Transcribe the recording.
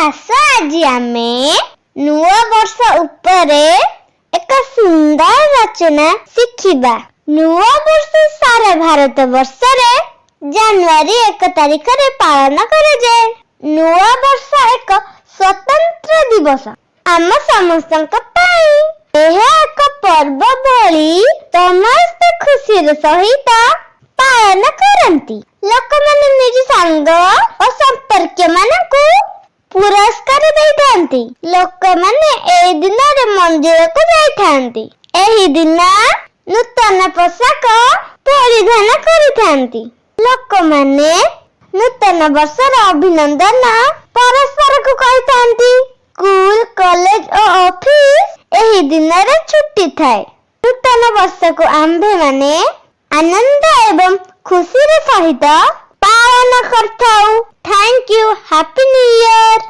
ଆସ, ଆଜି ଆମେ ନୂଆ ବର୍ଷ ଉପରେ ଏକ ସୁନ୍ଦର ରଚନା ଶିଖିବା। ନୂଆ ବର୍ଷ ସାରା ଭାରତ ବର୍ଷରେ ଜାନୁଆରୀ 1 ତାରିଖରେ ପାଳନ କରାଯାଏ। ନୂଆ ବର୍ଷ ଏକ ସ୍ୱତନ୍ତ୍ର ଦିବସ ଆମ ସମସ୍ତଙ୍କ ପାଇଁ। ଏହା ଏକ ପର୍ବ ଭଳି ସମସ୍ତେ ଖୁସିର ସହିତ ପାଳନ କରନ୍ତି। ଲୋକମାନେ ନିଜ ସାଙ୍ଗ ଓ ସମ୍ପର୍କୀୟ ମାନଙ୍କୁ ପୁରସ୍କାର ଦେଇଥାନ୍ତି। ଲୋକମାନେ ଏହି ଦିନରେ ମନ୍ଦିରକୁ ଯାଇଥାନ୍ତି। ଏହି ଦିନ ନୂତନ ପୋଷାକ ପରିଧାନ କରିଥାନ୍ତି। ଲୋକମାନେ ନୂତନ ବର୍ଷର ଅଭିନନ୍ଦନ ପରସ୍ପରକୁ କହିଥାନ୍ତି। ସ୍କୁଲ, କଲେଜ ଓ ଅଫିସ ଏହି ଦିନରେ ଛୁଟି ଥାଏ। ନୂତନ ବର୍ଷକୁ ଆମ୍ଭେମାନେ ଆନନ୍ଦ ଏବଂ ଖୁସିର ସହିତ ପାଳନ କରିଥାଉ। Thank you. Happy New Year.